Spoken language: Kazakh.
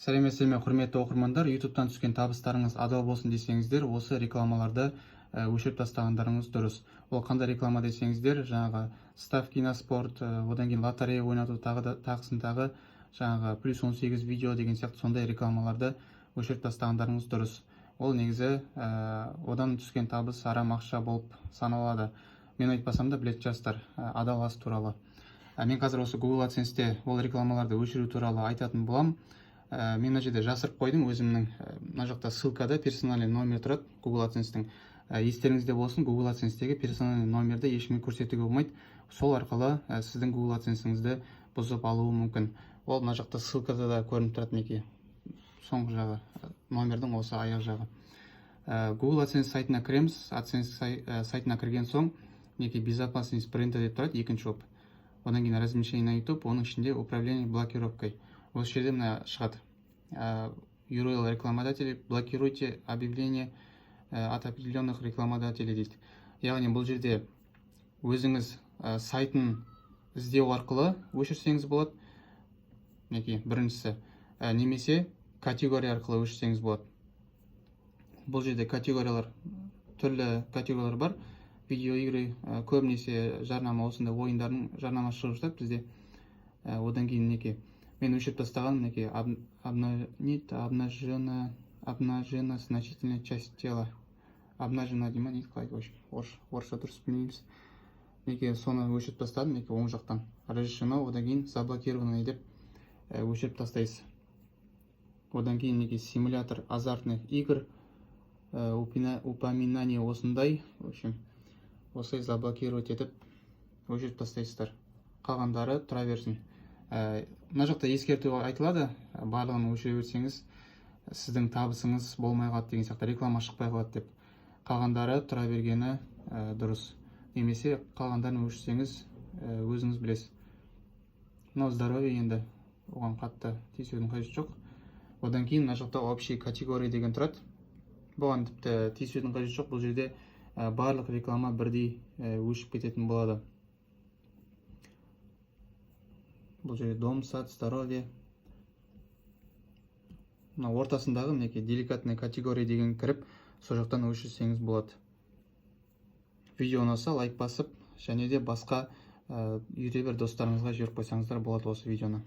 Сәлеметсіздер ме, құрметті оқырмандар! Ютубтан түскен табыстарыңыз адал болсын десеңіздер, осы рекламаларды өшіріп тастағандарыңыз дұрыс. Ол қандай реклама десеңіздер, жаңағы ставки на спорт, одан кейін лотерея ойнату, тағы да тағысын тағы, жаңағы плюс 18 видео деген сияқты сондай рекламаларды өшіріп тастағандарыңыз дұрыс. Ол негізі одан түскен табыс арам ақша болып саналады. Мен айтпасам да, білетін шығарсыздар адал ас туралы. Мен қазір осы Google AdSense-те ол рекламаларды өшіру туралы айтатын боламын. Мен мына жерде жасырып қойдым өзімнің, мына жақта ссылкада персональный номер тұрады Google AdSense-тің. Естеріңізде болсын, Google AdSense-тегі персональный номерді ешкімге көрсетуге болмайды. Сол арқылы сіздің Google AdSense-іңізді бұзып алуы мүмкін. Ол мына жақта ссылкада да көрініп тұрады, мінекей, соңғы жағы, номердің осы аяқ жағы. Google AdSense сайтына кіреміз. AdSense сайтына кірген соң, мінекей, «Безопасность бренда» деп тұрады екінші болып. Одан кейін «Размещение на YouTube», оның ішінде «Управление блокировкой». Осы жерде мына шығады: URL рекламодателей, блокируйте объявление от определенных рекламодателей дейді. Яғни бұл жерде өзіңіз сайтын іздеу арқылы өшірсеңіз болады, мінекей, біріншісі, немесе категория арқылы өшірсеңіз болады. Бұл жерде категориялар, түрлі категориялар бар. Видеоигры, көбінесе жарнама, осындай ойындардың жарнамасы шығып жатады бізде. Одан кейін, мінекей, мен өшіріп тастағаным, мінекей, не дейді, обнажена значительная часть тела, обнажена дей ма, не дейді, қалай, в общем, орысша дұрыс білмейміз. Мінекей, соны өшіріп тастадым. Мінекей, оң жақтан «Разрешено», одан кейін «Заблокированный» деп өшіріп тастайсыз. Одан кейін, мінекей, симулятор азартных игр, упоминание, осындай, в общем, осылай заблокировать етіп өшіріп тастайсыздар. Қалғандары тұра берсін. Мына жақта ескерту айтылады: барлығын өшіре берсеңіз, сіздің табысыңыз болмай қалады деген сияқты, реклама шықпай қалады деп. Қалғандары тұра бергені дұрыс немесе қалғандарын өшірсеңіз, өзіңіз білесіз. Мынау здоровье, енді оған қатты тиісудің қажеті жоқ. Одан кейін мына жақта «Общий категория» деген тұрады. Бұған тіпті тиісудің қажеті жоқ. Бұл жерде барлық реклама бірдей өшіп кететін болады. Бұл жерде дом, сад, здоровье, мына ортасындағы, мінекей, «Деликатный категория» деген кіріп, сол жақтан өшірсеңіз болады. Видео ұнаса, лайк басып және де басқа ютубер достарыңызға жіберіп қойсаңыздар болады осы видеоны.